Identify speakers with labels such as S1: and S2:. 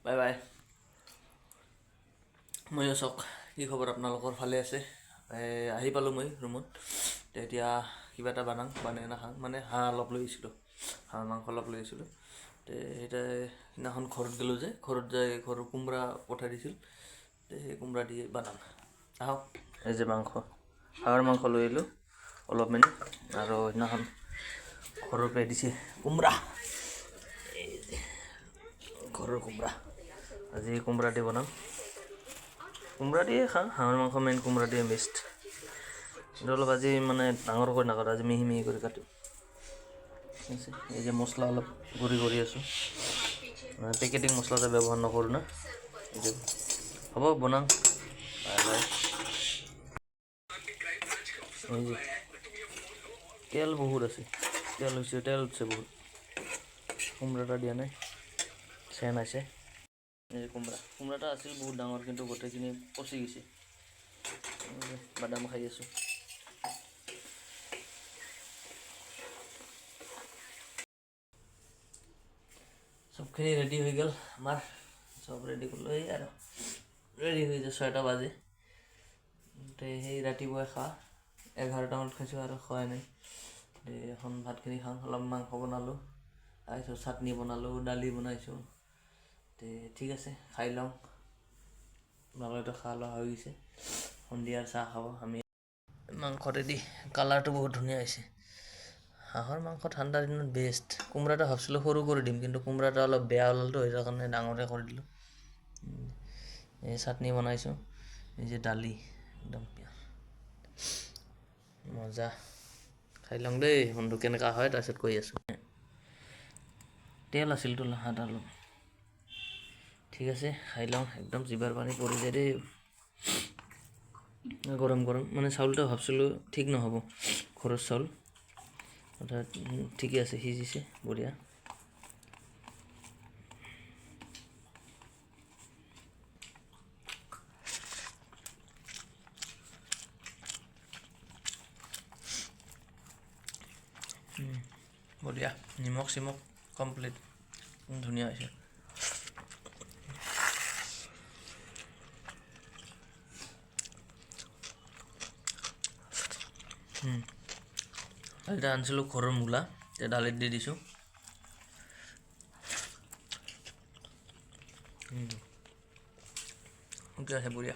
S1: Bye bye. ময়ো চাওক, কি খবৰ আপোনালোকৰ? ভালে আছে? আহি পালোঁ মই ৰুমত। এতিয়া কিবা এটা বানাং, বানাই নাখাং। মানে হাঁহ অলপ লৈ আহিছিলোঁ, হাঁহ মাংস অলপ লৈ আহিছিলোঁ। তে এতিয়া সেইদিনাখন ঘৰত গ'লোঁ যে, ঘৰত যাই ঘৰৰ কোমোৰা পঠাই দিছিল, তে সেই কোমোৰা দি বানাম। আহক, এই যে মাংস, হাঁহৰ মাংস লৈ আহিলোঁ অলপমান। আৰু সেইদিনাখন ঘৰৰ পৰাই দিছে কোমোৰা, এই যে ঘৰৰ কোমোৰা। আজি কোমোৰা দি বনাম, কোমোৰা দিয়ে খাওঁ। হাঁহৰ মাংস মেইন কোমোৰা দিয়ে বেষ্ট। কিন্তু অলপ আজি মানে ডাঙৰ কৰি নাকাটো, আজি মিহি মিহি কৰি কাটিম। ঠিক আছে, এই যে মছলা অলপ গুড়ি কৰি আছোঁ, মানে পেকেটিং মছলাটো ব্যৱহাৰ নকৰোঁ না। এইটো হ'ব, বনাম। Bye bye. এই যে তেল বহুত আছে, তেল হৈছে, তেল উঠছে বহুত। কোমোৰাটা দিয়া নাই, চেন আছে। এই যে কোমোৰা, কোমোৰাটা আছিল বহুত ডাঙৰ, কিন্তু গোটেইখিনি পচি গৈছে। বাদাম খাই আছোঁ। চবখিনি ৰেডি হৈ গ'ল আমাৰ, চব ৰেডি কৰিলোঁ। এই আৰু ৰেডি হৈ যায় 6টা বাজে। তে সেই ৰাতিপুৱাই খোৱা 11টামানত খাইছোঁ আৰু খোৱাই নাই। এখন ভাতখিনি খাওঁ, অলপ মাংস বনালোঁ, তাৰপিছত চাটনি বনালোঁ, দালি বনাইছোঁ। তে ঠিক আছে, খাই লওঁ। আপোনালোকেতো খোৱা লোৱা হৈ গৈছে, সন্ধিয়াৰ চাহ খাব। আমি মাংস ৰেডি, কালাৰটো বহুত ধুনীয়া হৈছে। হাঁহৰ মাংস ঠাণ্ডা দিনত বেষ্ট। কোমোৰাটো ভাবছিলোঁ সৰু কৰি দিম, কিন্তু কোমোৰাটো অলপ বেয়া ওলালতো, সেইটো কাৰণে ডাঙৰে কৰি দিলোঁ। এই চাটনি বনাইছোঁ, এই যে দালি, একদম মজা। খাই লওঁ দেই বন্ধু, কেনেকুৱা হয় তাৰপিছত কৈ আছোঁ। তেল আছিলতো লাহাত অলপ। ঠিক আছে, খাই লওঁ। একদম জিভাৰ পানী পৰি যায় দেই। গৰম গৰম, মানে চাউলটো ভাবছিলোঁ ঠিক নহ'ব, ঘৰৰ চাউল, অৰ্থাৎ ঠিকে আছে, সিজিছে বঢ়িয়া। বঢ়িয়া, নিমখ চিমখ কমপ্লিট, ধুনীয়া হৈছে। এতিয়া আনিছিলোঁ ঘৰৰ মূলা, এতিয়া দালিত দি দিছোঁ। আছে বঢ়িয়া।